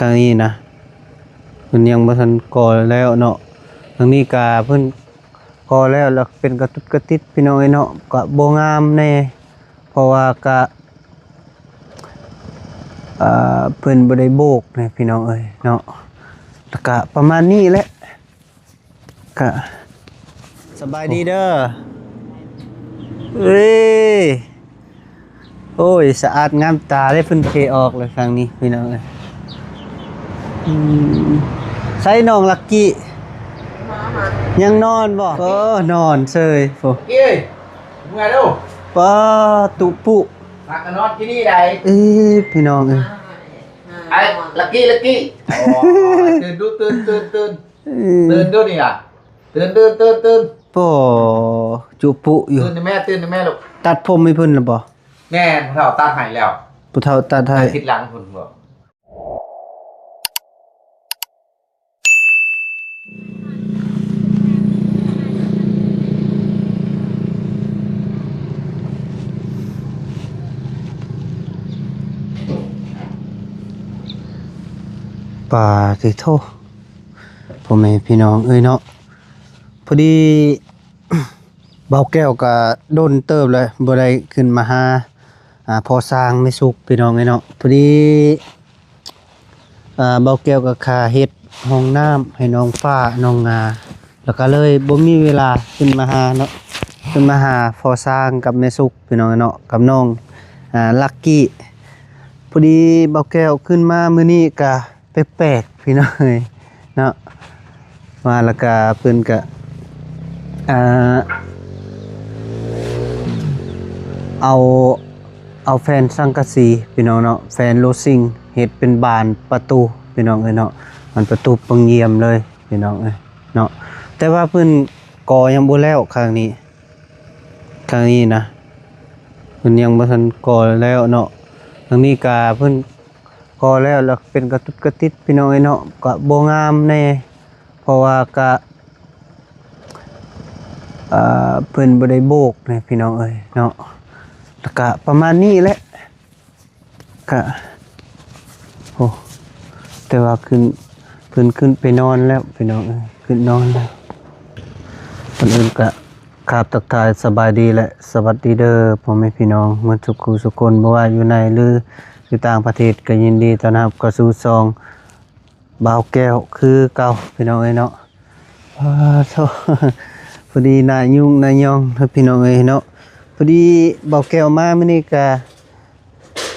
ທາງນີ້ນະ ເພິ່ນຍັງບໍ່ທັນກໍ່ແລ້ວເນາະ. ທາງນີ້ກະເພິ່ນກໍ່ແລ້ວ ແລ້ວເປັນກະຕຸດກະຕິດ ພີ່ນ້ອງເອີຍເນາະ, ກະບໍ່ງາມແດ່ ເພາະວ່າກະ ເອີ ເພິ່ນບໍ່ໄດ້ໂບກນະ ພີ່ນ້ອງເອີຍເນາະ. ແລ້ວກະປະມານນີ້ແຫຼະ. ກະ ສະບາຍດີເດີ. ເອີຍ ໂອ້ຍ ສະອາດງາມຕາເດ້ ເພິ່ນເທອອກແລ້ວທາງນີ້ ພີ່ນ້ອງເອີຍ. ອືມ ໃສນ້ອງລັກກີ້? ຍັງນອນບໍ່? ເອີ ນອນເສີຍໂພ. ເອີຍ ເມື່ອຍເດ້. ປາ ຕຸປຸ ມາກະນອນທີ່ນີ້ໃດ. ເອີ ພີ່ນ້ອງເອີຍ. ໄອ້ລັກກີ້ ລັກກີ້ ຕື່ນດູ ຕື່ນ ຕື່ນ ຕື່ນ. ເອີ ຕື່ນດູນີ້ລະ ຕື່ນ ຕື່ນ ຕື່ນ ຕື່ນ. ໂອ້ ຈຸປຸຢູ່. ຕື່ນແມ່ ຕື່ນແມ່ລູກ. ຕັດຜົມໃຫ້ເພິ່ນລະບໍ່? ແມ່ນ ຜູ້ເຖົ້າຕັດໃຫ້ແລ້ວ. ຜູ້ເຖົ້າຕັດໃຫ້ ທິດຫຼັງພຸ້ນບໍ່? ປາຕິໂທ ພໍ່ແມ່ພີ່ນ້ອງເອີຍເນາະ, ພໍດີບ່າວແກ້ວກະດົນເຕີບແລ້ວບໍ່ໄດ້ຂຶ້ນມາຫາ ອາ ພໍ່ຊ່າງແມ່ສຸກ ພີ່ນ້ອງເອີຍເນາະ. ພໍດີ ອາ ບ່າວແກ້ວກໍຄາເຮັດຫ້ອງນ້ຳໃຫ້ນ້ອງຟ້ານ້ອງງາ ແລ້ວກໍເລີຍບໍ່ມີເວລາຂຶ້ນມາຫາເນາະ, ຂຶ້ນມາຫາພໍ່ຊ່າງກັບແມ່ສຸກ ພີ່ນ້ອງເນາະ ກັບນ້ອງ ອາ ລັກກີ້. ພໍດີບ່າວແກ້ວຂຶ້ນມາມື້ນີ້ກະແປກໆ ພີ່ນ້ອງເອີຍເນາະ, ມາແລ້ວກະເພິ່ນກະ ອາ ເອົາ ເອົາແຜ່ນສັງກະສີ ພີ່ນ້ອງເນາະ, ແຜ່ນໂລຊິງ ເຮັດເປັນບານປະຕູ ພີ່ນ້ອງເອີຍເນາະ, ມັນປະຕູປະງຽມເລີຍ ພີ່ນ້ອງເອີຍເນາະ. ແຕ່ວ່າເພິ່ນກໍ່ຍັງບໍ່ແລ້ວ ຂ້າງນີ້ ຂ້າງນີ້ນະ ເພິ່ນຍັງບໍ່ທັນກໍ່ແລ້ວເນາະ. ທາງນີ້ກະເພິ່ນກໍ່ແລ້ວ ແລ້ວເປັນກະຕຸດກະຕິດ ພີ່ນ້ອງເອີຍເນາະ, ກະບໍ່ງາມແດ່ ເພາະວ່າກະ ເອີ ເພິ່ນບໍ່ໄດ້ໂບກນະ ພີ່ນ້ອງເອີຍເນາະ. ແລ້ວກະປະມານນີ້ແຫຼະ ກະ ໂອ້ ແຕ່ວ່າຂຶ້ນ ເພິ່ນຂຶ້ນໄປນອນແລ້ວ ພີ່ນ້ອງເອີຍ, ຂຶ້ນນອນແລ້ວ. ກ່ອນອື່ນກະ ຄາບທັກທາຍສະບາຍດີ ແລະ ສະຫວັດດີເດີ ພໍ່ແມ່ພີ່ນ້ອງໝົດທຸກຄູ່ທຸກຄົນ, ບໍ່ວ່າຢູ່ໃນ ຫຼື ຢູ່ຕ່າງປະເທດ ກໍຍິນດີຕ້ອນຮັບເຂົ້າສູ່ຊ່ອງ ບ່າວແກ້ວຄືເກົ່າ ພີ່ນ້ອງເອີຍເນາະ. ປາໂທ້ ພໍດີໜ້າຫຍຸ້ງໜ້າຫຍ່ອງເນາະ ພີ່ນ້ອງເອີຍເນາະ. ພໍດີບ່າວແກ້ວມາມື້ນີ້ກະ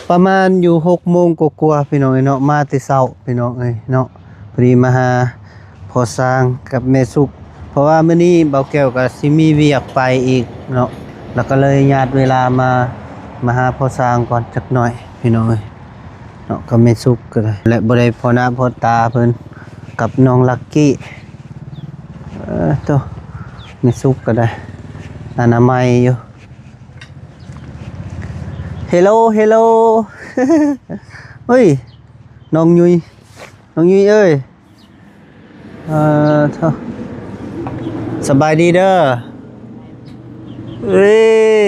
ປະມານຢູ່ຫົກໂມງກວ່າໆ ພີ່ນ້ອງເອີຍເນາະ, ມາແຕ່ເຊົ້າ ພີ່ນ້ອງເອີຍເນາະ. ພໍດີມາຫາພໍ່ຊ່າງກັບແມ່ສຸກ ເພາະວ່າມື້ນີ້ບ່າວແກ້ວກະຊິມີວຽກໄປອີກເນາະ, ແລ້ວກໍເລີຍຍາດເວລາມາ ມາຫາພໍ່ຊ່າງກ່ອນຈັກໜ້ອຍ ພີ່ນ້ອງເອີຍ. ເນາະ ກັບແມ່ສຸກກໍໄດ້ ແລະ ບໍ່ໄດ້ພໍໜ້າພໍຕາເພິ່ນ ກັບນ້ອງລັກກີ້. ເອີ ໂທ້ ແມ່ສຸກກໍໄດ້ ອະນາໄມຢູ່. ເຮໂລ ເຮໂລ ເຮີ້ຍ ນ້ອງຍຸຍ ນ້ອງຍຸຍເອີຍ. ເອີ ໂທ້ ສະບາຍດີເດີ. ເອີ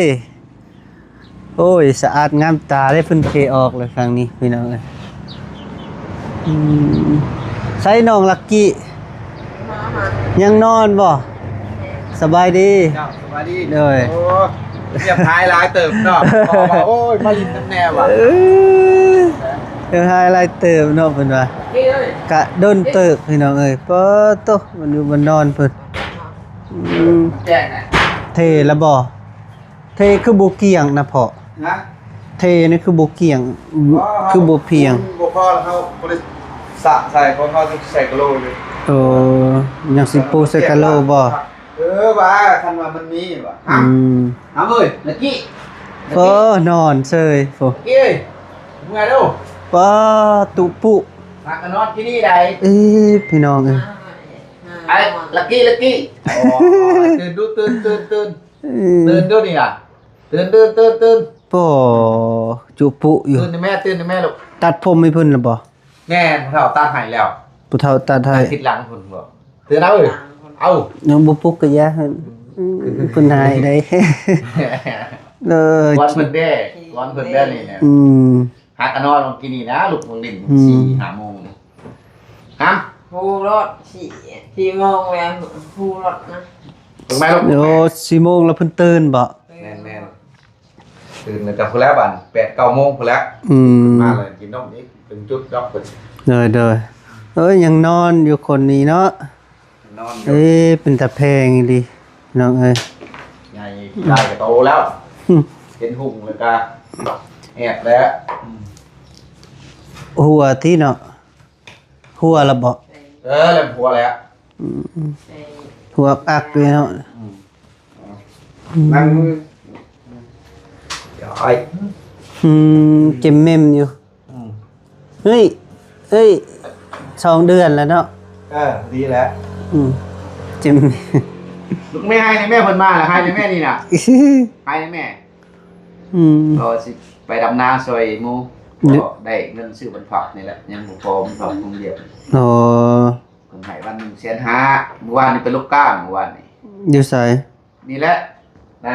ຍ ໂອ້ຍ ສະອາດງາມຕາເດ້ ເພິ່ນເທອອກແລ້ວທາງນີ້ ພີ່ນ້ອງເອີຍ. ອືມ ໃສນ້ອງລັກກີ້? ຍັງນອນບໍ່? ສະບາຍດີ. ເຈົ້າ ສະບາຍດີ. ໂດຍ. ໂອ້ ຮຽບຮ້າຍຫຼາຍເຕີບເນາະ. ບອກວ່າ ໂອ້ຍ ມາຫຼິ້ນນຳແດ່ວ່າ. ເອີ ຮຽບຮ້າຍຫຼາຍເຕີບເນາະ ເພິ່ນວ່າ. ກະດົນເຕີບ ພີ່ນ້ອງເອີຍ. ປາໂທ້ ມັນຢູ່ມັນນອນເພິ່ນ. ອືມ ແຈ້ງນະ ເທລະບໍ່? ເທຄືບໍ່ກ້ຽງນະພໍ່? ຮະ? ເທນີ້ຄືບໍ່ກ້ຽງ ບໍ່ ຄືບໍ່ພຽງ. ບໍ່ພໍແລ້ວ ເຮົາບໍ່ໄດ້ສະໃສ່ ເພາະເຮົາຊິໃສ່ກະໂຫຼຢູ່. ໂອ້ ຍັງຊິປູໃສ່ກະໂຫຼບໍ່? ເອີ ວ່າ ຄັນວ່າມັນມີວ່າ. ອືມ ເອົາເອີຍ ລັກກີ້. ເອີ ນອນເສີຍໂພ. ເອີຍ ເມື່ອຍເດ້. ປາ ຕຸປຸ ມາກະນອນທີ່ນີ້ໃດ. ເອີ ພີ່ນ້ອງເອີຍ. ໄອ້ລັກກີ້ ລັກກີ້ ຕື່ນດູ ຕື່ນ ຕື່ນ ຕື່ນ. ຕື່ນດູນີ້ລະ ຕື່ນ ຕື່ນ ຕື່ນ ຕື່ນ. ໂອ້ ຈຸປຸຢູ່. ຕື່ນແມ່ ຕື່ນແມ່ລູກ. ຕັດຜົມໃຫ້ເພິ່ນລະບໍ່? ແມ່ນ ຜູ້ເຖົ້າຕັດໃຫ້ແລ້ວ. ຜູ້ເຖົ້າຕັດໃຫ້ ທິດຫຼັງພຸ້ນບໍ່? ຕື່ນເອົາ ເອົາ ຍັງບໍ່ປຸກກະຢ່າ ເພິ່ນຫາຍໄດ໋. ເອີ ກວນເພິ່ນແດ່ ກວນເພິ່ນແດ່ນີ້ນະ. ອືມ ຫາກະນອນມື້ກີ້ນີ້ນະ ລຸກມາຫຼິ້ນ ອືມ ສີ່ຫ້າໂມງ. ຮະ? ຮູ້ໂລດ ສີ່ ສີ່ໂມງແລ້ວຮູ້ໂລດນະ. ເບິ່ງແມ່ລູກ. ໂອ້ ສີ່ໂມງແລ້ວເພິ່ນຕື່ນບໍ? ແມ່ນໆ. ຕື່ນແລ້ວກໍພຸ້ນແຫຼະບາດ ແປດເກົ້າໂມງພຸ້ນແຫຼະ. ອືມ ມາແລ້ວກິນນົມອີກ ເປັນຈຸດດອກເພິ່ນ. ໂດຍໆ. ເອີຍ ຍັງນອນຢູ່ຄົນນີ້ເນາະ. ນອນຢູ່. ເອີຍ ເປັນຕາແພງອີ່ຫຼີນ້ອງເອີຍ. ໃຫຍ່ໄດ້ກໍໂຕແລ້ວ. ອືມ ເຫັນຫຸ່ງແລ້ວກໍແອບແລ້ວ. ອືມ ຫົວຕິເນາະ. ຫົວລະບໍ? ເອີ ແລ້ວຫົວແລ້ວ. ອືມ ຫົວອັກເລີຍເນາະ. ອືມ ອືມ ນັ່ງມື ອືມ ເຈັມເມັມຢູ່. ອືມ ເຮີ້ຍ ເຮີ້ຍ ສອງເດືອນແລ້ວເນາະ. ເອີ ດີແລ້ວ. ອືມ ເຈັມ ລູກແມ່ ໃຫ້ແມ່ ເພິ່ນມາລະ ໃຫ້ແມ່ນີ້ນະ ໃຫ້ແມ່. ອືມ ກໍຊິໄປດຳນາຊ່ອຍໝູ່ ເນາະ ກໍໄດ້ເງິນຊື້ບັນພັກນີ້ແຫຼະ ຍັງບໍ່ພໍບັນພັກໂຮງຮຽນ. ອໍ ເພິ່ນໃຫ້ວັນໜຶ່ງແສນຫ້າ. ມື້ວານນີ້ໄປລົກກ້າງ ມື້ວານນີ້. ຢູ່ໃສ? ນີ້ແຫຼະ ນະ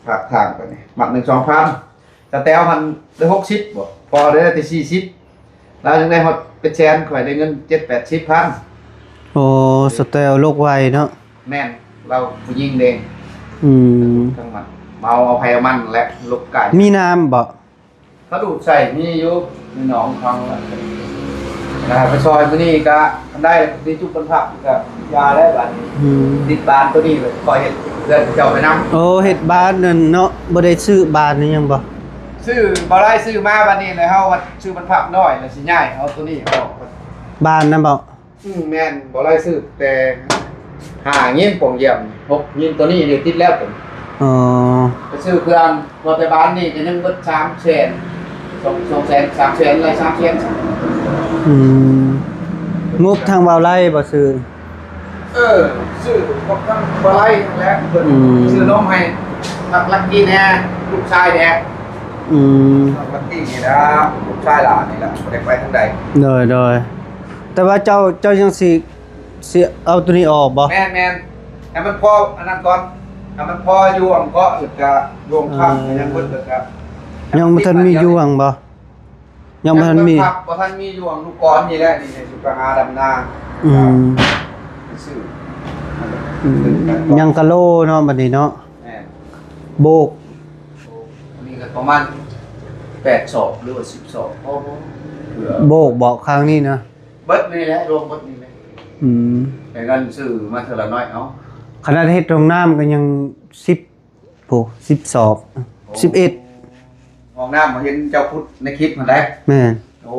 ພາກທາງໄປນີ້ ມັດໜຶ່ງສອງພັນ. ສະແຕວຫັ້ນໄດ້ຫົກສິບບໍ? ພໍໄດ້ແຕ່ສີ່ສິບ. ລາວຍັງໄດ້ຮອດເປັນແສນ ຂ້ອຍໄດ້ເງິນເຈັດແປດສິບພັນ. ໂອ້ ສະແຕວລົກໄວເນາະ. ແມ່ນ ລາວຜູ້ຍິງເດ້. ອືມ ທັງມັນ ເມົາເອົາໃຜເອົາມັນແຫຼະ ລົກໄກ. ມີນ້ຳບໍ? ເຂົາດູດໃສ່ ມີຢູ່ ມີໜອງຂອງ ແລ້ວໄປຊ່ອຍມື້ນີ້ກະ ຄັນໄດ້ ໄດ້ຈຸບບັນພັກກະຢ່າແລ້ວບາດນີ້. ອືມ ຕິດບານໂຕນີ້ ຂ້ອຍເຮັດເຮືອນເຈົ້າໄປນຳ. ໂອ້ ເຮັດບານນັ້ນເນາະ ບໍ່ໄດ້ຊື້ບານອີ່ຫຍັງບໍ? ຊື້ ບໍ່ໄດ້ຊື້ມາບາດນີ້ ແລ້ວເຮົາວ່າຊື້ບັນພັກນ້ອຍ ແລ້ວຊິຍ້າຍເອົາໂຕນີ້ອອກ. ບານນະບໍ? ອືມ ແມ່ນ ບໍ່ໄດ້ຊື້ແຕ່ຫ້າຍິງປ່ອງຢ້ຽມ ຫົກຍິງ ໂຕນີ້ເດ ຕິດແລ້ວເພິ່ນ. ອໍ ໄປຊື້ເຄື່ອງ ວ່າໄປບ້ານນີ້ກໍຍັງເບິດສາມແສນ ສອງ ສອງແສນ ສາມແສນ ໄລ່ສາມແສນ. ອືມ ງົບທາງບ່າວໄລບໍ່ຊື້? ເອີ ຊື້ງົບທາງບ່າວໄລຫັ້ນແຫຼະ. ອືມ ຊື້ນົມໃຫ້ ລັກກີ້ແດ່ ລູກຊາຍແດ່. ອືມ ລັກກີ້ນີ້ລະ ລູກຊາຍຫຼານນີ້ລະ ບໍ່ໄດ້ໄປທາງໃດ. ໂດຍໆ. ແຕ່ວ່າເຈົ້າ ເຈົ້າຍັງຊິ ຊິເອົາໂຕນີ້ອອກບໍ່? ແມ່ນໆ ໃຫ້ມັນພໍອັນນັ້ນກ່ອນ ໃຫ້ມັນພໍຢູ່ອອງເກາະ ແລ້ວກະຢູ່ອອງຄຳ ເອີ ຍັງເບິດ ແລ້ວກະ ຍັງບໍ່ທັນມີຢູ່ອອງບໍ່? ຍັງບໍ່ທັນມີ ຍັງບໍ່ທັນມີຢູ່ອອງລູກກອນນີ້ແຫຼະ ນີ້ໃຫ້ສຸໄປຫາດຳນາ. ອືມ ຊື້ ອືມ ຍັງກະໂລເນາະ ບັດນີ້ເນາະ. ແມ່ນ ໂບກ ໂບກ ອັນນີ້ກໍປະມານແປດສອບ ຫຼືວ່າສິບສອບ. ໂອ້ໂຫ ໂບກເບາະຂ້າງນີ້ນະ. ເບິດນີ້ແຫຼະ ລວມເບິດນີ້ແຫຼະ. ອືມ ແຕ່ເງິນຊື້ມາເທື່ອລະໜ້ອຍເອົາ. ຂະໜາດເຮັດຫ້ອງນ້ຳກໍຍັງສິບ ໂອ້ ສິບສອບ ໂອ້ ສິບເອັດ. ຫ້ອງນ້ຳເຮົາເຫັນເຈົ້າຂຸດໃນຄລິບຫັ້ນໃດ໋. ແມ່ນ ໂອ້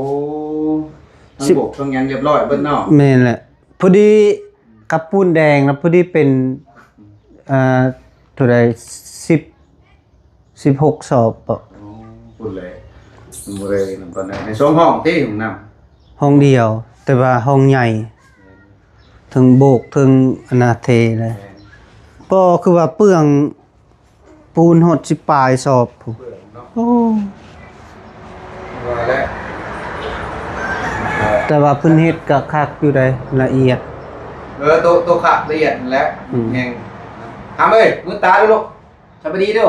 ທັງ ສິບ ບວກທັງຫຍັງຮຽບຮ້ອຍເບິດເນາະ. ແມ່ນແຫຼະ ພໍດີກັບປູນແດງນະ ພໍດີເປັນ ອ່າ ເທົ່າໃດ ສິບ ສິບຫົກສອບບໍ? ໂອ້ ພຸ້ນແຫຼະ ມັນບໍ່ໄດ້ນຳປານໃດ. ໃນສອງຫ້ອງຕິຫ້ອງນ້ຳ? ຫ້ອງດຽວ ແຕ່ວ່າຫ້ອງໃຫຍ່ ເທິງໂບກເທິງອະນາເທເລີຍ. ແມ່ນ ກໍຄືວ່າເປືອງ ປູນຮອດສິບປາຍສອບພຸ້ນ. ເປືອງເນາະ. ໂອ້ ວ່າແລ້ວ ແຕ່ວ່າເພິ່ນເຮັດກໍຄັກຢູ່ໃດ໋ ລະອຽດ. ເອີ ໂຕ ໂຕຄັກລະອຽດຫັ້ນແຫຼະ. ອືມ ແຮງ. ອາເອີຍ ມືຕາດູລູກ. ສະບາຍດີດູ.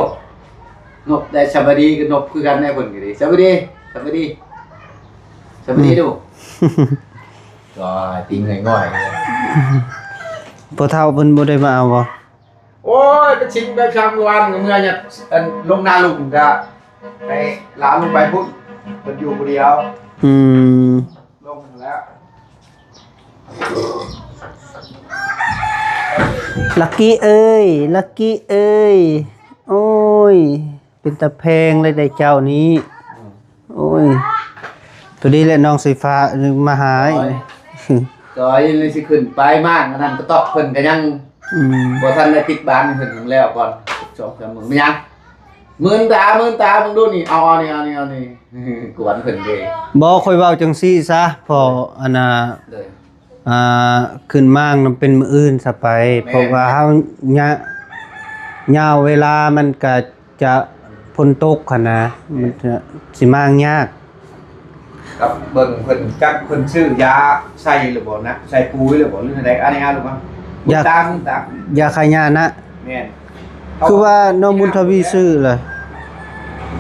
ນົບໄດ້ ສະບາຍດີກໍນົບຄືກັນແດ່ ເພິ່ນກໍດີ. ສະບາຍດີ ສະບາຍດີ ສະບາຍດີດູ. ອືມ ກໍຕີງງ່ອຍໆ. ພໍ່ເຖົ້າເພິ່ນບໍ່ໄດ້ມາເອົາບໍ່? ໂອ້ຍ ໄປຊິງໄປຊ່າງວານ ເມື່ອຍາດ ອັນ ລົງນາລຸງກະໄປລາວລົງໄປພຸ້ນ ເພິ່ນຢູ່ຜູ້ດຽວ. ອືມ ລົງແລ້ວ ລັກກີ້ເອີຍ ລັກກີ້ເອີຍ ໂອ້ຍ ເປັນຕາແພງເລີຍໄດ໋ເຈົ້ານີ້. ອືມ ໂອ້ຍ ພໍດີແຫຼະ ນ້ອງສາຍຟ້າມາຫາ. ໂອ້ຍ ຈອຍ ຈອຍນີ້ຊິຂຶ້ນໄປ ມາອັນນັ້ນກະຕອກເພິ່ນກະຍັງ ອືມ ບໍ່ທັນໄດ້ຕິດບານໃຫ້ເພິ່ນແລ້ວກ່ອນ ສອງສາມມື້. ແມ່ນຫຍັງ? ມື່ນຕາ ມື່ນຕາເບິ່ງດູນີ້ ເອົາ ເອົານີ້ ເອົານີ້ ເອົານີ້ ກວນເພິ່ນເດ້. ບໍ່ ຂ້ອຍເວົ້າຈັ່ງຊີ້ຊະ ເພາະ ເອີ ອັນນ່າ ໂດຍ ອ່າ ຂຶ້ນມານຳເປັນມື້ອື່ນຊະໄປ. ແມ່ນ ເພາະວ່າເຮົາຍະ ຍາວເວລາມັນກະຈະຝົນຕົກຫັ້ນນະ ແມ່ນ ມັນຈະຊິມາງຍາກ. ກັບເບິ່ງເພິ່ນ ຈັກເພິ່ນຊື້ຢາໃສ່ຫຼືບໍ່ນະ ໃສ່ປຸ໋ຍຫຼືບໍ່ ຫຼືແນວໃດ ອັນນີ້ຫາລູກມາ. ຢາ ຕາ ຕາ ຢາຂ້າຫຍ້ານະ. ແມ່ນ ຄືວ່ານ້ອງບຸນທະວີຊື້ລະ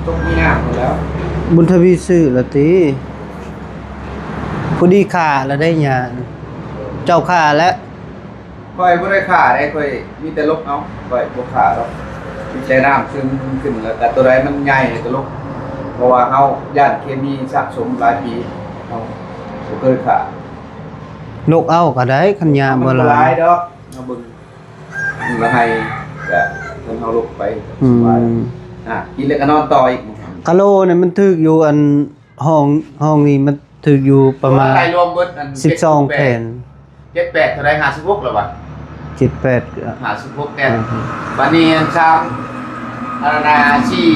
ຕົກມີນ້ຳພຸ້ນແລ້ວ ບຸນທະວີຊື້ລະຕິ. ຜູ້ດີຂ້າລະໄດ້ຫຍ້າ ເຈົ້າຂ້າແລ້ວ. ຂ້ອຍບໍ່ໄດ້ຂ້າເດ້ ຂ້ອຍມີແຕ່ລົກເອົາ ຂ້ອຍບໍ່ຂ້າດອກ ມີແຕ່ນ້ຳຊຶມຂຶ້ນ ແລ້ວກະໂຕໃດມັນໃຫຍ່ກະລົກ ເພາະວ່າເຮົາຢ້ານເຄມີສະສົມຫຼາຍປີ ເຮົາບໍ່ເຄີຍຂ້າ. ລົກເອົາກະໄດ້ ຄັນຫຍ້າບໍ່ຫຼາຍ ມັນບໍ່ຫຼາຍດອກ ເຮົາເບິ່ງ ມັນລະໄຮກະ ຄັນເຮົາລົກໄປ ອືມ ສະບາຍ ອ່າ ກິນແລ້ວກະນອນຕໍ່ອີກ. ຄາໂລນີ້ມັນຖືກຢູ່ອັນ ຫ້ອງ ຫ້ອງນີ້ມັນຖືກຢູ່ປະມານ ໂອ້ ໄລ່ລວມເບິດອັນ ສິບສອງແຜ່ນ ເຈັດແປດເທົ່າໃດ ຫ້າສິບຫົກແລ້ວວະ ເຈັດແປດ ຫ້າສິບຫົກແຕ່ ອ່າ ບາດນີ້ອັນສາມ ອັນນັ້ນນະ ສີ່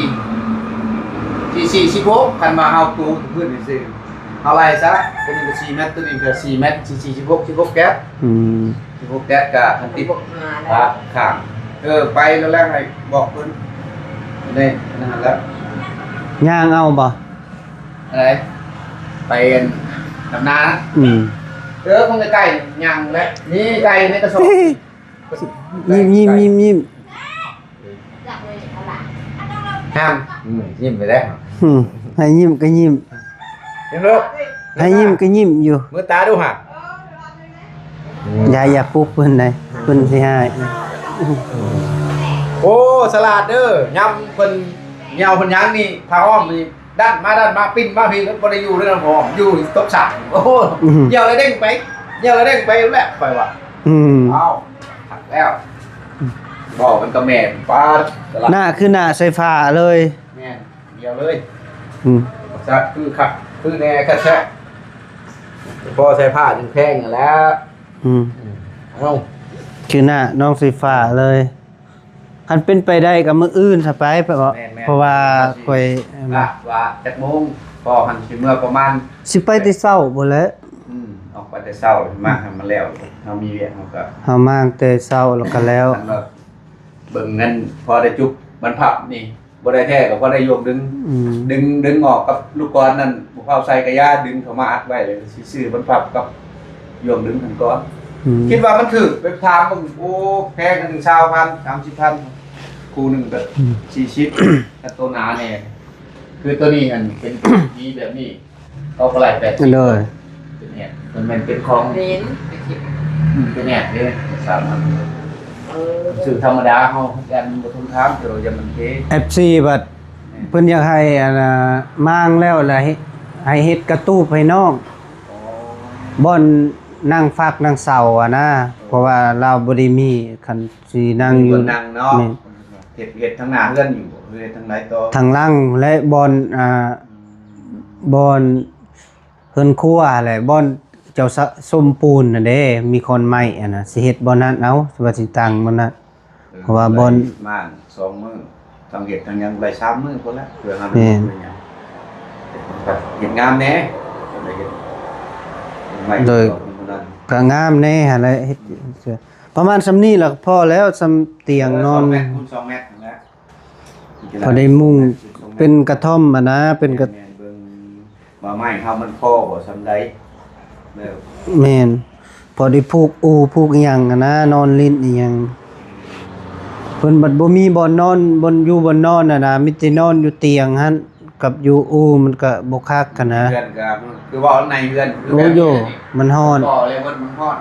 ສີ່ ສີ່ສິບຫົກ ຄັນວ່າເຮົາປູພື້ນຊື່ໆ ເຮົາໄລ່ຊະ ໂຕນີ້ກະສີ່ແມັດ ໂຕນີ້ກະສີ່ແມັດ ສີ່ ສີ່ສິບຫົກ ສິບຫົກແກັດ ອືມ ສິບຫົກແກັດກະຄັນຕິດຂ້າງ ເອີ ໄປແລ້ວແຫຼະ ໃຫ້ບອກເພິ່ນ ໃນນັ້ນແຫຼະ ຍ່າງເອົາບໍ່? ອັນໃດ? ໄປອັນດຳນານະ? ອືມ ເອີ ຄົງໃກ້ໆ ຍ່າງແຫຼະ ນີ້ໄກ່ໃນກະສອບ ຍິ້ມໆໆໆ ຫ້າມ ອືມ ຍິ້ມໄປແລ້ວ ອືມ ໃຫ້ຍິ້ມກະຍິ້ມ ຍິ້ມລູກ ໃຫ້ຍິ້ມກະຍິ້ມຢູ່ ມືດຕາດູຫະ ຢ່າ ຢ່າປຸກເພິ່ນໃດ ເພິ່ນຊິຮ້າຍ. ໂອ້ ສະຫຼາດເດີ ຍາມເພິ່ນຍ່າວເພິ່ນຫຍັງນີ້ ຜ້າອ້ອມນີ້ ດັນມາດັນມາ ປິ່ນມາພີ້ ບໍ່ໄດ້ຢູ່ເລີຍນຳ ຢູ່ຕົກສາ ໂອ້ ອືມ ຍ່ຽວແລ້ວເດ້ງໄປ ຍ່ຽວແລ້ວເດ້ງໄປແຫຼະ ຂ້ອຍວ່າ ອືມ ເອົ້າ ຄັກແລ້ວ ເວົ້າກັນກັບແມ່ ປາດ ໜ້າຄືໜ້າໄຟຟ້າເລີຍ ແມ່ນ ດຽວເລີຍ ອືມ ຈັກຄືຄັກຄືແນ່ຄັກແທ້ ພໍໃສ່ຜ້າຈັ່ງແພງຫັ້ນແຫຼະ ອືມ ເອົ້າ ຄືໜ້ານ້ອງໄຟຟ້າເລີຍ. ຄັນເປັນໄປໄດ້ກະມື້ອື່ນຊະໄປ ເພາະວ່າ ແມ່ນໆ ເພາະວ່າຂ້ອຍ ວ່າ ວ່າຈັກໂມງ ພໍ່ຫັ້ນຊິເມືອປະມານ ຊິໄປແຕ່ເຊົ້າພຸ້ນແຫຼະ ອືມ ອອກໄປແຕ່ເຊົ້າ ມາໃຫ້ມັນແລ້ວ ເຮົາມີວຽກເຮົາກະ ເຮົາມາແຕ່ເຊົ້າແລ້ວກະແລ້ວ ຄັນວ່າເບິ່ງເງິນພໍໄດ້ຈຸບບັນພັບນີ້ ບໍ່ໄດ້ແທ້ກະພໍໄດ້ຢວງດຶງ ອືມ ດຶງ ດຶງອອກກັບລູກກອນນັ້ນ ບໍ່ເຂົ້າໃສ່ກະຢ່າ ດຶງເຂົ້າມາອັດໄວ້ ແລ້ວຊິຊື້ບັນພັບກັບ ຢວງດຶງຫັ້ນກ່ອນ ອືມ ຄິດວ່າມັນຖືກ ໄປຖາມເບິ່ງ ໂອ້ ແພງ ອັນໜຶ່ງຊາວພັນ ສາມສິບພັນ ຄູ່ໜຶ່ງກະ ອືມ ສີ່ສິບ ກະໂຕໜາແນ່ ຄືໂຕນີ້ຫັ້ນເປັນດີແບບນີ້ ເຂົາກະໄລ່ແປດສິບ ໂດຍ ເປັນແອດ ມັນແມ່ນເປັນຂອງ ເປັນ ອືມ ເປັນແອດເດ້ ສາມພັນ ເອີ ຊື້ທຳມະດາເຮົາ ຢ້ານມັນບໍ່ທົນທານ ແຕ່ວ່າຢ່າມັນເພ ເອັຟຊີ ບັດ ເພິ່ນຢາກໃຫ້ອັນນ່າມ້າງແລ້ວລະ ໃຫ້ເຮັດກະຕູບໃຫ້ນ້ອງ ອໍ ບ່ອນນັ່ງຟາກນັ່ງເສົາຫັ້ນນະ ເອີ ເພາະວ່າລາວບໍ່ໄດ້ມີ ຄັນຊິນັ່ງຢູ່ ມີບ່ອນນັ່ງເນາະ ແມ່ນ ເຮັດ ເຮັດທາງໜ້າເຮືອນຢູ່ບໍ່ ຫຼືເຮັດທາງໃດຕໍ່ ທາງຫຼັງ ແລະ ບ່ອນ ອ່າ ອືມ ບ່ອນເຮືອນຄົວຫັ້ນແຫຼະ ບ່ອນເຈົ້າສະ ສົມປູນຫັ້ນເດ້ ມີຂອນໄມ້ຫັ້ນນະ ຊິເຮັດບ່ອນນັ້ນເອົາ ວ່າຊິຕັ້ງບ່ອນນັ້ນ ເອີ ເພາະວ່າບ່ອນ ໄດ້ມາສອງມື້ ທັງເຮັດທັງຫຍັງໄດ້ສາມມື້ພຸ້ນແຫຼະ ເພື່ອຫາ ແມ່ນ ເຮັດຫຍັງ ເຮັດງາມແດ່ ໄດ້ເຮັດ ໂດຍ ກະງາມແດ່ຫັ້ນແຫຼະ ເຮັດ ປະມານສ່ຳນີ້ລະພໍແລ້ວ ສ່ຳຕຽງນອນ ເອີ ສອງແມັດຄູນສອງແມັດຫັ້ນແຫຼະ ພໍໄດ້ມຸງ ເປັນກະທ່ອມຫັ້ນນະ ເປັນກະ ແມ່ນໆ ເບິ່ງ ວ່າໄມ້ເຮົາມັນພໍບໍ່ສ່ຳໃດ ແມ່ນ ພໍໄດ້ຜູກອູຜູກອີ່ຫຍັງຫັ້ນນະ ນອນຫຼິ້ນອີ່ຫຍັງ ເພິ່ນບັດບໍ່ມີບ່ອນນອນ ບ່ອນຢູ່ບ່ອນນອນຫັ້ນນະ ມີແຕ່ນອນຢູ່ຕຽງຫັ້ນ ກັບຢູ່ອູມັນກະບໍ່ຄັກຫັ້ນນະ ເຮືອນກະ ຄືເວົ້າໃນເຮືອນ ໂອ້ໂຍ ມັນຮ້ອນ ກໍເລີຍມັນຮ້ອນ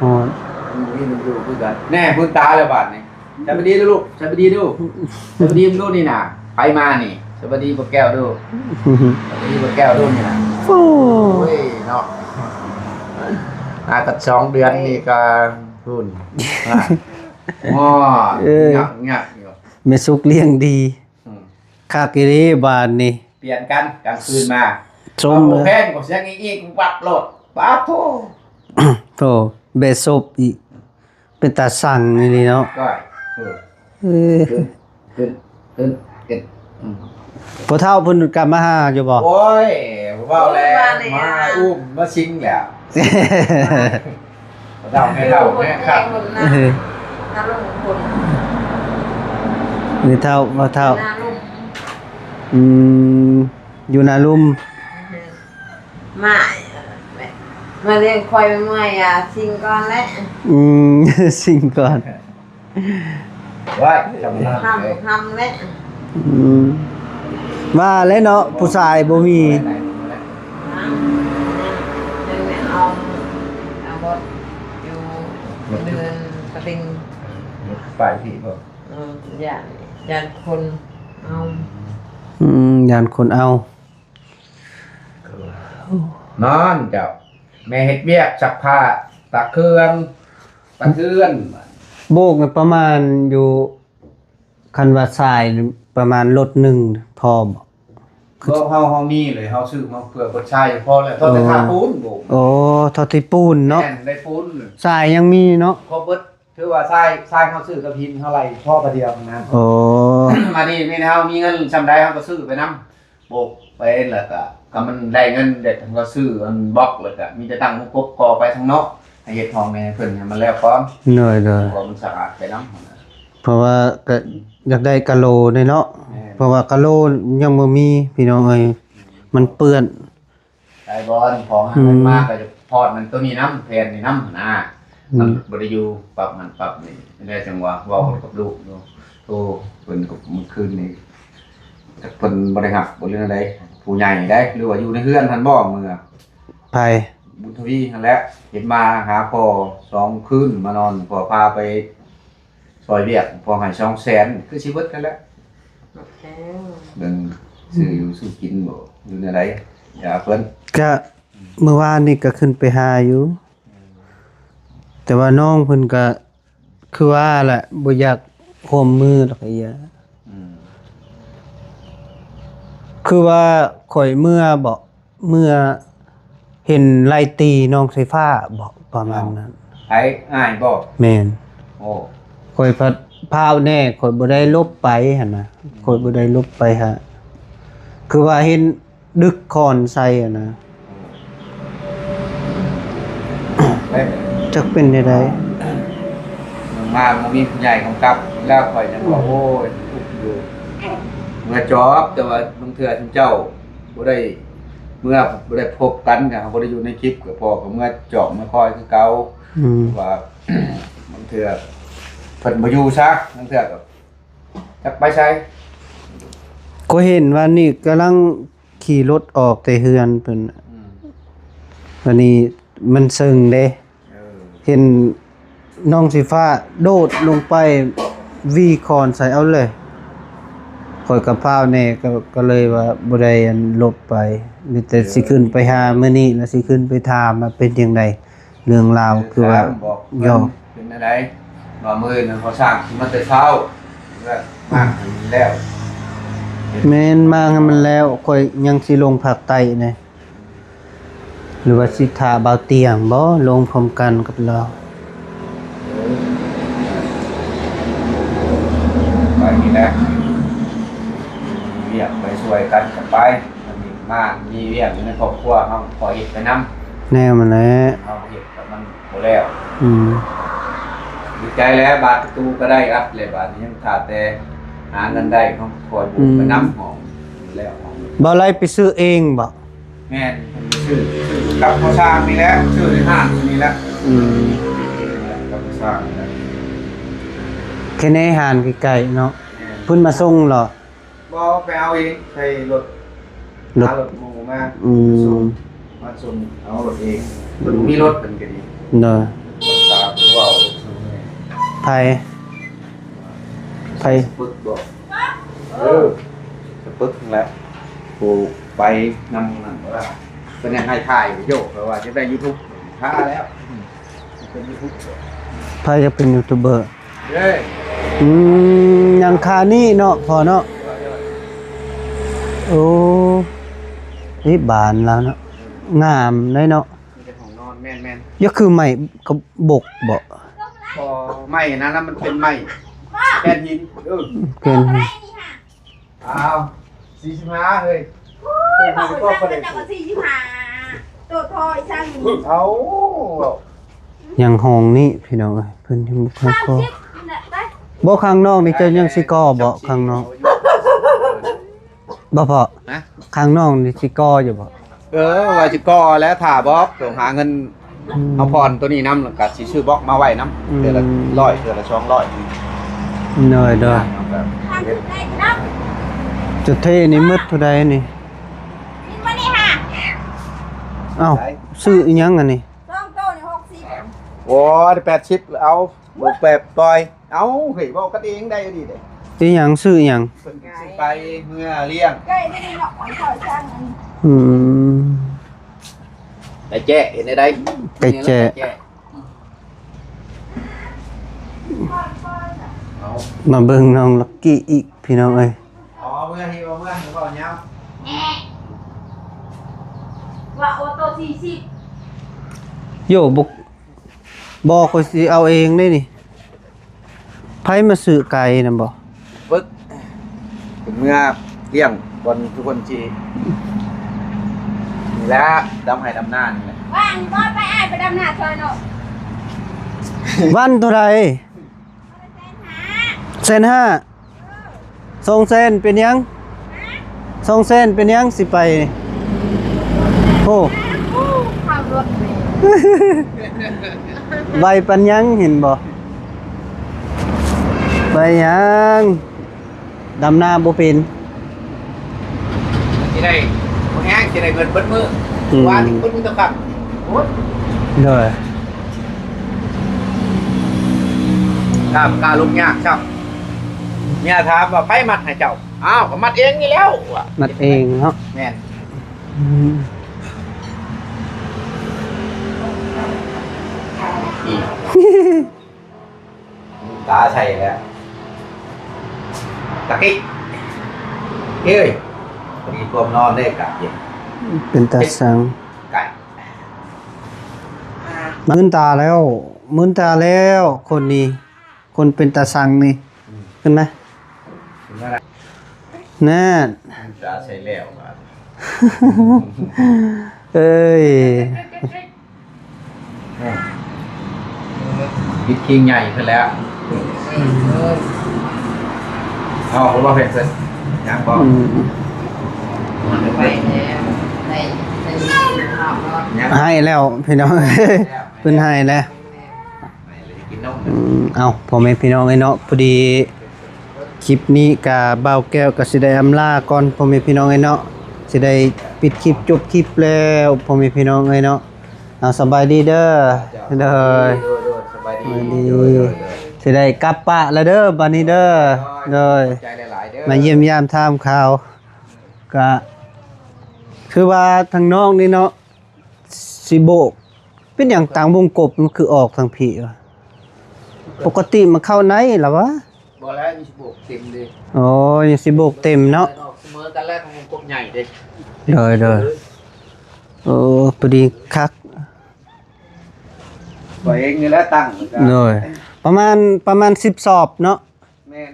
ຮ້ອນ ມັນບໍ່ມີມັນຢູ່ຄືກັນ ແນ່ ມືນຕາແລ້ວບາດນີ້. ສະບາຍດີລູກ ສະບາຍດີດູ ສະບາຍດີດູນີ້ນະ ໃຜມານີ້ ສະບາຍດີບໍ່ແກ້ວດູ ສະບາຍດີບໍ່ແກ້ວດູນີ້ນະ ໂອ້ຍເນາະ ຫາກັນສອງເດືອນນີ້ກະພຸ້ນ ງໍ ເອີ ຍາກໆ ຢູ່ ແມ່ສຸກລ້ຽງດີ ອືມ ຄັກອີ່ຫຼີບາດນີ້ ປ່ຽນກັນກາງຄືນມາ ຊົມ ເອົາແພງກວ່າສຽງອີກ ວັບໂລດ ປາດໂທ ໂທ ແບສົບອີກ ເປັນຕາຊັງອີ່ຫຼີເນາະ ເອີ ເອີ ຂຶ້ນ ຂຶ້ນ ຂຶ້ນ ຂຶ້ນ ອືມ ພໍ່ເຖົ້າເພິ່ນກັບມາຫາຢູ່ບໍ່? ໂອ້ຍ ເວົ້າແລ້ວ ໂອ້ຍ ມາອຸ້ມ ມາຊິງແລ້ວ ພໍ່ເຖົ້າແມ່ເຖົ້າແມ່ຄັກ ເອີ ນາລຸງພຸ້ນ ແມ່ເຖົ້າ ພໍ່ເຖົ້າ ນາລຸງ ອືມ ຢູ່ນາລຸມ ມາ ມາລ້ຽງຄວາຍເມື່ອຍ ອາ ຊິງກ່ອນແຫຼະ ອືມ ຊິງກ່ອນ ໄວ້ ທຳ ທຳແຫຼະ ອືມ ວ່າແຫຼະເນາະ ຜູ້ຊາຍບໍ່ມີ ຫຍັງ ຕິງ ໄປພີ້ບໍ່? ເອີ ຢ້ານ ຢ້ານຄົນເອົາ. ອືມ ຢ້ານຄົນເອົາ. ນອນເຈົ້າ ແມ່ເຮັດວຽກ ຊັກຜ້າ ຕາກເຄື່ອງ ຕາກເຮືອນ. ໂບກປະມານຢູ່ ຄັນວ່າສາຍປະມານລົດໜຶ່ງພໍບໍ່? ບໍ່ ເຮົາ ເຮົາມີເລີຍ ເຮົາຊື້ມາເພື່ອເບິດຊາຍພໍແລ້ວ ເທົ່າແຕ່ ໂອ້ ຄ່າປູນໂບກ. ໂອ້ ເທົ່າທີ່ປູນເນາະ. ແມ່ນ ໄດ້ປູນ ຊາຍຍັງມີເນາະ ຄົບເບິດ. ຖືວ່າຊາຍ ຊາຍເຮົາຊື້ກັບຫີນເຮົາໄລ່ພໍບາດດຽວນະ. ໂອ້ ບາດນີ້ແມ່ນເຮົາມີເງິນຊ່ຳໃດເຮົາກໍຊື້ໄປນຳ ໂບກໄປ ແລ້ວກໍ ກໍມັນໄດ້ເງິນເດັດ ເຮົາກໍຊື້ອັນບລັອກ ແລ້ວກໍມີແຕ່ຕັ້ງມຸກກົບກໍ່ໄປທາງນອກ ໃຫ້ເຮັດຫ້ອງໃຫ້ເພິ່ນໃຫ້ມັນແລ້ວກ່ອນ. ໂດຍໆ ເພາະວ່າມັນສະອາດໄປນຳຫັ້ນນະ. ເພາະວ່າກໍຢາກໄດ້ກະໂຫຼແດ່ເນາະ. ແມ່ນ ເພາະວ່າກະໂຫຼຍັງບໍ່ມີພີ່ນ້ອງເອີຍ ມັນເປື້ອນ. ໄດ້ບໍ່ ພໍຫາເງິນມາ ອືມ ກໍຈະພອດນັ້ນໂຕນີ້ນຳ ແຜ່ນນີ້ນຳຫັ້ນນະ. ອືມ ມັນບໍ່ໄດ້ຢູ່ປັບຫັ້ນປັບນີ້ ແລ້ວຈັ່ງວ່າເວົ້າກັນກັບລູກຢູ່. ໂອ້ ເພິ່ນກໍມື້ຄືນນີ້ ເພິ່ນບໍ່ໄດ້ຮັບບໍ່ ຫຼືແນວໃດ ຜູ້ໃຫຍ່ໃດ ຫຼືວ່າຢູ່ໃນເຮືອນຫັ້ນບໍ່ ເມືອ ໃຜ? ບຸນທະວີຫັ້ນແຫຼະ ເຫັນມາຫາພໍ່ສອງຄືນ ມານອນ ພໍ່ພາໄປ ຊ່ອຍວຽກ ພໍໃຫ້ສອງແສນ ຄືຊິເບິດຫັ້ນແຫຼະ. ແພງ ເບິ່ງຊື້ຢູ່ຊື້ກິນບໍ່ ຢູ່ແນວໃດ ຢາເພິ່ນ. ກະມື້ວານນີ້ກະຂຶ້ນໄປຫາຢູ່ ອືມ ແຕ່ວ່ານ້ອງເພິ່ນກະຄືວ່າແຫຼະ ບໍ່ຢາກຮ່ວມມືດອກ ອືມ ຄືວ່າຂ້ອຍເມືອເບາະ ເມື່ອເຫັນໄລ່ຕີນ້ອງໄຟຟ້າເບາະ ປະມານນັ້ນ. ໃຜ? ອ້າຍເບາະ? ແມ່ນ. ໂອ້ ຂ້ອຍພັດພ້າວແດ່ ຂ້ອຍບໍ່ໄດ້ຫຼົບໄປຫັ້ນນະ ອືມ ຂ້ອຍບໍ່ໄດ້ຫຼົບໄປຫາ ຄືວ່າເຫັນດຶກຄ້ອນໃສ່ຫັ້ນນະ. ໂອ້ ຈັກເປັນແນວໃດ ມາບໍ່ມີຜູ້ໃຫຍ່ກຳກັບ ແລ້ວຂ້ອຍຍັງວ່າ ອືມ ໂອ້ຍ ທຸກຢູ່ ເມື່ອຈອບ ແຕ່ວ່າບາງເທື່ອຊຸມເຈົ້າ ບໍ່ໄດ້ເມື່ອ ບໍ່ໄດ້ພົບກັນ ກໍບໍ່ໄດ້ຢູ່ໃນຄລິບ ກໍພໍ່ກໍເມື່ອຈອບເມື່ອຄອຍຄືເກົ່າ. ອືມ ວ່າ ບາງເທື່ອເພິ່ນບໍ່ຢູ່ຊະ ບາງເທື່ອກໍຈັກໄປໃສ. ກໍເຫັນວ່ານີ້ກຳລັງຂີ່ລົດອອກແຕ່ເຮືອນເພິ່ນ ອືມ ບາດນີ້ມັນເຊິ່ງເດ້. ເອີ ເຫັນນ້ອງສີຟ້າໂດດລົງໄປວີຄ້ອນໃສ່ເອົາເລີຍ ຂ້ອຍກໍພ້າວແດ່ ກໍ ກໍເລີຍວ່າບໍ່ໄດ້ອັນຫຼົບໄປ ມີແຕ່ ເອີ ຊິຂຶ້ນໄປຫາມື້ນີ້ ແລ້ວຊິຂຶ້ນໄປຖາມວ່າເປັນຈັ່ງໃດ ເລື່ອງລາວ ເອີ ຄືວ່າ ຖາມບອກເພິ່ນ ເປັນແນວໃດ ວ່າມື້ນັ້ນພໍສ້າງຊິມາແຕ່ເຊົ້າ ແລ້ວມາໃຫ້ມັນແລ້ວ. ແມ່ນ ມາໃຫ້ມັນແລ້ວ ຂ້ອຍຍັງຊິລົງພາກໃຕ້ແດ່. ຫຼືວ່າຊິຖ້າບ່າວຕຽງບໍ່ ລົງພ້ອມກັນກັບລາວ? ໄປນີ້ແຫຼະ ມີວຽກໄປຊ່ວຍກັນກໍໄປ ອັນນີ້ມາມີວຽກຢູ່ໃນຄອບຄົວເຮົາກໍເຮັດໄປນຳ ແນວນັ້ນແຫຼະ ເຮົາເຮັດ ແຕ່ມັນບໍ່ແລ້ວ. ອືມ ດີໃຈແລ້ວ ບາດປະຕູກໍໄດ້ອັດແລ້ວ ບາດນີ້ຍັງຖ້າແຕ່ຫາເງິນໄດ້ ເຮົາຄ່ອຍບຸກໄປນຳ ອືມ ຫ້ອງແລ້ວຫ້ອງ. ບໍ່ໄດ້ໄປຊື້ເອງບໍ່? ແມ່ນ ເພິ່ນໄປຊື້ ຊື້ກັບພໍ່ຊ່າງນີ້ແຫຼະ ຊື້ໃນຮ້ານນີ້ແຫຼະ. ອືມ ກັບພໍ່ຊ່າງນີ້ແຫຼະ ແຄ່ໃນຮ້ານໃກ້ໆເນາະ. ແມ່ນ ເພິ່ນມາສົ່ງເນາະ? ບໍ່ ໄປເອົາເອງ ໃສ່ລົດ ລົດ ຫາລົດໝູ່ມາ ອືມ ມາສົ່ງ ມາສົ່ງເອົາລົດເອງ ເພິ່ນບໍ່ມີລົດເພິ່ນກໍດີ. ໂດຍ ສາວເວົ້າ ໃຜ ໃຜ ສະປຶກບໍ? ເອີ ສະປຶກນັ້ນແຫຼະ ຜູ້ໄປນຳນັ້ນ ເພິ່ນຍັງໃຫ້ຖ່າຍວິດີໂອ ເພາະວ່າຈະໄດ້ຢູທູບ ຖ້າແລ້ວ ເປັນຢູທູບ ໃຜຢາກເປັນຢູທູບເບີ? ເດ້ ອືມ ຍັງຄານີ້ເນາະ ພໍ່ເນາະ. ໂອ້ ນີ້ບ້ານລາວເນາະ ງາມເດ້ເນາະ. ມີແຕ່ຫ້ອງນອນ ແມ່ນໆ. ຢ່າຄືໄມ້ກະບົກບໍ? ບໍ່ ໄມ້ນັ້ນນະ ມັນເປັນໄມ້ແກ່ນຫີນ ເອີ ແກ່ນຫີນ. ອ້າວ ສີ່ສິບຫ້າເຮີ້ຍ ໂອ້ຍ ເຂົາເຈົ້າກໍສີ່ສິບຫ້າ ໂຕທອຍຊັ້ນ ເອົາ ຍັງຫ້ອງນີ້ພີ່ນ້ອງເອີຍ ເພິ່ນຍັງບໍ່ທັນກໍ່. ບໍ່ ຂ້າງນອກນີ້ເຈົ້າຍັງຊິກໍ່ບໍ່ ຂ້າງນອກ ບໍ່ພໍ່? ຮະ? ຂ້າງນອກນີ້ຊິກໍ່ຢູ່ບໍ່? ເອີ ວ່າຊິກໍ່ແລ້ວ ຖ້າບອກ ຕ້ອງຫາເງິນ ອືມ ເອົາຜ່ອນໂຕນີ້ນຳ ແລ້ວກະຊິຊື້ບລັອກມາໄວ້ນຳ ອືມ ເທື່ອລະຮ້ອຍ ເທື່ອລະສອງຮ້ອຍ. ໂດຍ ໂດຍ ຈະເທນີ້ໝົດເທົ່າໃດນີ້? ເອົ້າ ຊື້ອີ່ຫຍັງອັນນີ້? ສອງໂຕນີ້ຫົກສິບ ໂອ້ຍ ແປດສິບເອົາ. ບໍ່ແປບປ່ອຍ. ເອົ້າ ເຮີ້ຍ ເວົ້າກັນເອງໄດ້ດີເດ້. ອີຫຍັງ? ຊື້ອີຫຍັງ? ເພິ່ນຊິໄປເມືອລ້ຽງໄກ່ໄດ້ເນາະ ໄປເຂົ້າຊ່າງອັນນີ້. ອືມ ໄກ່ແຈ້ ເຫັນໄດ້ໃດ? ໄກ່ແຈ້. ເອົາ ມາເບິ່ງນ້ອງລັກກີ້ອີກ ພີ່ນ້ອງເອີຍ. ເອົາເມືອ ເອົາເມືອ ເວົ້າຍາວ. ວ່າໂອໂຕສີ່ສິບ ໂຢ ບໍ່ ບໍ່ ຂ້ອຍຊິເອົາເອງເດ້ນີ້. ໃຜມາຊື້ໄກ່ນຳບໍ່? ປຶກ ເມືອລ້ຽງບ່ອນທຸກຄົນຊິ ນີ້ແຫຼະ ດຳໄຮ່ດຳນານີ້ແຫຼະ. ວ່າງບໍ່ ໄປ ອ້າຍໄປດຳນາຊ່ອຍເນາະ. ວັນເທົ່າໃດ? ແສນຫ້າ. ສອງແສນເປັນຫຍັງ? ສອງແສນເປັນຫຍັງຊິໄປ? ໂອ້ ຂັບລົດໄວປານຫຍັງ ເຫັນບໍ່? ໄປຫຍັງ? ດຳນາບໍ່ເປັນ. ຊິໄດ້ບໍ່ແຮງ ຊິໄດ້ເງິນເບິດມື້. ອືມ ວານນີ້ເບິດມື້ຕະຄ່ຳ. ໂອ້ຍ ໂດຍ ຂ້າມກາລຸກຍາກຊ້ຳ. ເມຍຖາມວ່າ ໃຜມັດໃຫ້ເຈົ້າ? ອ້າວ ກໍມັດເອງນີ້ແລ້ວ ວ່າ ມັດເອງເນາະ. ແມ່ນ. ອືມ ອີກ ຕາໃສ່ແລ້ວ ຕະກິ ເອີຍ ມີຄວາມນອນໄດ້ກະເຢັນ ເປັນຕາສັງ ໄກ່ ມື່ນຕາແລ້ວ ມື່ນຕາແລ້ວ ຄົນນີ້ ຄົນເປັນຕາສັງນີ້. ອືມ ຂຶ້ນມາ ຂຶ້ນມາລະ ນັ້ນ ຕາໃສ່ແລ້ວບາດ ເອີຍ ເອີ ປິດຄີງໃຫຍ່ເພິ່ນແລ້ວ. ອືມ ເອົາ ເຂົາບໍ່ເຮັດເພິ່ນ ຍັງບໍ່? ອືມ ໄປແລ້ວ ໄດ້ ໄດ້ຂ້າວເນາະ ຍັງ ໃຫ້ແລ້ວພີ່ນ້ອງ ເພິ່ນໃຫ້ແລ້ວ. ອືມ ເອົ້າ ພໍ່ແມ່ພີ່ນ້ອງເອີຍເນາະ ພໍດີຄລິບນີ້ກະບ່າວແກ້ວກະຊິໄດ້ອຳລາກ່ອນ ພໍ່ແມ່ພີ່ນ້ອງເອີຍເນາະ ຊິໄດ້ປິດຄລິບຈົບຄລິບແລ້ວ ພໍ່ແມ່ພີ່ນ້ອງເອີຍເນາະ. ເອົາ ສະບາຍດີເດີ ໂດຍ ໂດຍ ໂດຍ ສະບາຍດີ ສະບາຍດີ ໂດຍ ໂດຍ ໂດຍ ຊິໄດ້ກັບປະແລ້ວເດີ ບາດນີ້ເດີ ໂດຍ ໂດຍ ຂອບໃຈຫຼາຍໆເດີ ມາຢ້ຽມຢາມຖາມຂ່າວ ກະຄືວ່າທາງນອກນີ້ເນາະ ຊິໂບກ ເປັນຫຍັງທາງວົງກົບມັນຄືອອກທາງພີ້ວະ? ປົກກະຕິມັນເຂົ້າໃນລະວະ? ບໍ່ແລ້ວ ຍັງຊິໂບກເຕັມເດ້. ອໍ ຍັງຊິໂບກເຕັມເນາະ. ອອກສະເໝີກັນແລ້ວ ທາງວົງກົບໃຫຍ່ເດ້. ໂດຍ ໂດຍ. ໂອ້ ພໍດີຄັກ. ຂ້ອຍເອງນີ້ແຫຼະຕັ້ງ. ໂດຍ. ປະມານ ປະມານສິບສອບເນາະ. ແມ່ນ.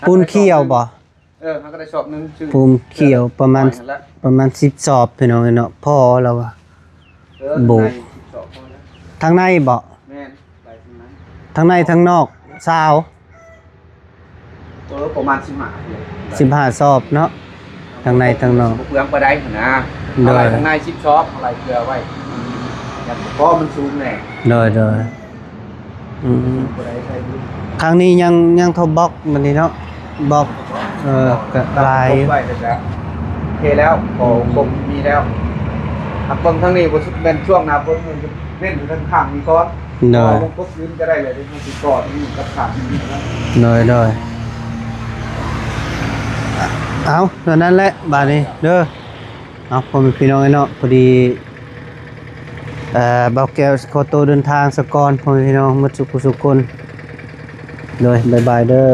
ປູນຂຽວບໍ່? ເອີ ເຮົາກໍໄດ້ສອບໜຶ່ງ ປູນຂຽວປະມານ ປະມານສິບສອບ ພີ່ນ້ອງເອີຍເນາະ ພໍລະວ່າ. ເອີ ໂບກ ທາງໃນສິບສອບພໍແລ້ວ ທາງໃນບໍ່? ແມ່ນ ໄປທາງໃນ ທາງໃນທາງນອກຊາວ ເອີ ປະມານສິບຫ້າ ສິບຫ້າສອບເນາະ ທາງໃນທາງນອກ ບໍ່ເປືອງປານໃດຫັ້ນນະ. ໂດຍ ເອົາໄວ້ທາງໃນສິບສອບ ເອົາໄວ້ເພື່ອໄວ້ ຢ່າງພໍມັນສູງແດ່. ໂດຍ ໂດຍ. ອືມ ຂ້າງນີ້ຍັງ ຍັງເທົ່າບລັອກມັນນີ້ເນາະ ບລັອກ ເອີ ກະຫຼາຍ ໄວ້ແລ້ວກະ ໂອເຄແລ້ວ ພໍຄົບມີແລ້ວ. ຫາກເບິ່ງທາງນີ້ບໍ່ ແມ່ນຊ່ວງໜ້າຝົນ ມັນເວັ້ນຢູ່ທາງຂ້າງນີ້ກ່ອນ. ໂດຍ ເພາະວ່າວົງກົບອື່ນກະໄດ້ແລ້ວ ເຮົາຊິຕໍ່ນີ້ກັບຂ້າງນີ້. ໂດຍ ໂດຍ. ເອົາ ເທົ່ານັ້ນແຫຼະບາດນີ້ເດີ. ເອົາ ພໍ່ແມ່ພີ່ນ້ອງເອີຍເນາະ ພໍດີ ເອີ ບ່າວແກ້ວຊິຂໍໂຕເດີນທາງສາກ່ອນ ພໍ່ແມ່ພີ່ນ້ອງໝົດສຸກຜູ້ສຸກຄົນ. ໂດຍ ບາຍບາຍເດີ.